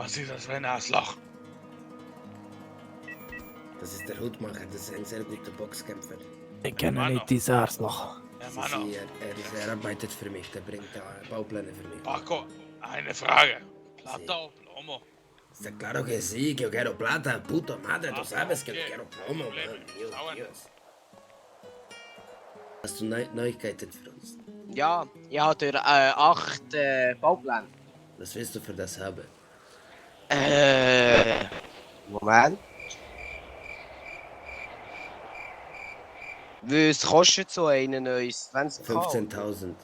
Was ist das für ein Arschloch? Das ist der Hutmacher, das ist ein sehr guter Boxkämpfer. Ich kenne Mano. nicht dieses Arschloch. Ja, Sie, Mano. er arbeitet für mich, der bringt Baupläne für mich. Paco, eine Frage. Plata o plomo? Está claro que sí, que yo quiero plata, puto madre, tú sabes que yo okay. quiero plomo, Probleme. man. Dios, Schauen. Dios. Hast du Neuigkeiten für uns? Ja, ich habe durch 8 Baupläne. Was willst du für das haben? Moment. Was kostet so einen neues 20 15.000.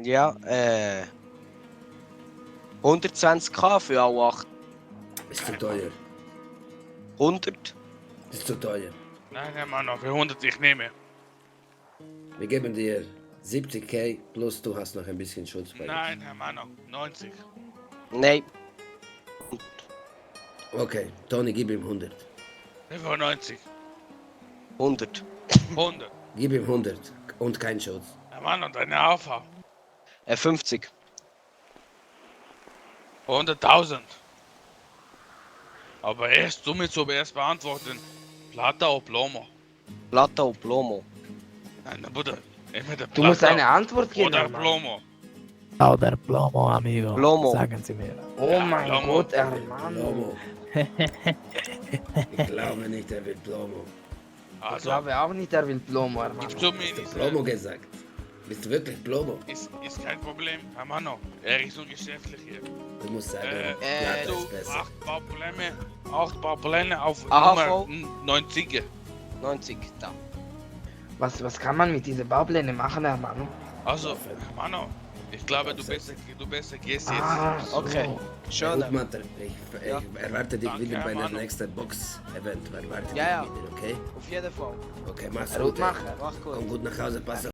Ja, 120k für alle 8. Ist zu teuer. 100? Ist zu teuer. Nein, Mano, für 100 ich nehme. Wir geben dir 70k plus du hast noch ein bisschen Schutz bei dir. Nein, Herr Mano, 90. Nein. Okay, Toni, gib ihm 100. 95. 100. 100. Gib ihm 100 und kein Schutz. Herr Mano, deine Aufhau. 50. 100.000. Aber erst, du musst aber erst beantworten. Plata o plomo? Plata und Plomo. Nein, Bruder. Entweder Du musst Plata eine Antwort geben. oder Mann. Plomo. Oder Plomo, amigo. Plomo. Sagen Sie mir. Oh mein Plomo. Gott, Hermano. Plomo. Ich glaube nicht, er will Plomo. Ich Also, glaube auch nicht, er will Plomo, Hermano. gibst du mir Hast du diese... Plomo gesagt? Bist du wirklich Plomo? Ist kein Problem, Herr Mano. Er ist so geschäftlich hier. Du musst sagen, äh, Plata ist besser. 8 Baupläne auf AHV? Nummer 90. 90. Da. Was kann man mit diesen Bauplänen machen, Hermano? Also, Herr Mano, ich glaube, du besser gehst jetzt. Ah, so. Okay. Schön. Hutmacher, ich erwarte dich Danke, wieder bei der Manu. nächsten Box-Event. Erwarte Ja, ja. dich wieder, okay? auf jeden Fall. Okay, mach's Der gut. Hutmacher. Mach gut. Komm gut nach Hause, pass auf.